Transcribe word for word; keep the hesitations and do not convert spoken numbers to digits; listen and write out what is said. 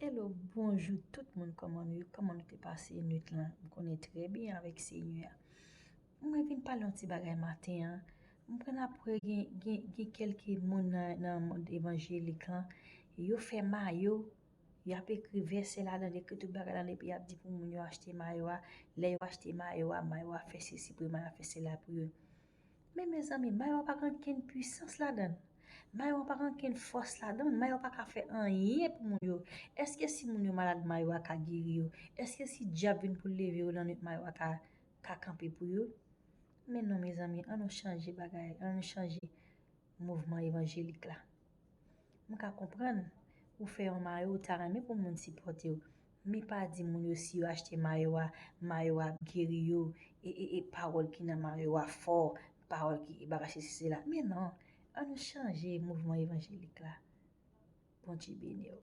Hello, bonjou tout moun, kòman nou ye? Kòman nou te pase nwit lan? M konnen trè byen avèk Senyè a. Mwen vin pale yon ti bagay maten an. M konn apre gen, gen, gen kèlke moun nan, nan mond evanjelik lan, yo fè mayo, y ap ekri vèsè ladan, ekri tout bagay ladan, epi y ap di pou moun yo achte mayo a. Lè yo achte mayo a, mayo a fè sesi pou yo, mayo a fè sela pou yo. Men mezanmi, mayo a pa gen okenn pwisans ladan l. Mayo a pa gen okenn fòs ladan l. Mayo a pa ka fè anyen pou moun yo. Èske si moun yo malad, mayo a ka geri yo? Èske si dyab vin pou l leve yo lannwit, mayo a ka, ka kanpe pou yo? Men non, mezanmi, an nou chanje bagay, an nou chanje mouvman evanjelik la. M ka konprann ou fè yon mayo, ou ta renmen pou moun sipòte w. Men pa di moun yo si yo achte mayo a, mayo a ap geri yo, e, e, e pawòl ki nan mayo a fò, pawòl ki bagay sesi sela. Men non, an nou chanje mouvman evanjelik la. Bondye beni w.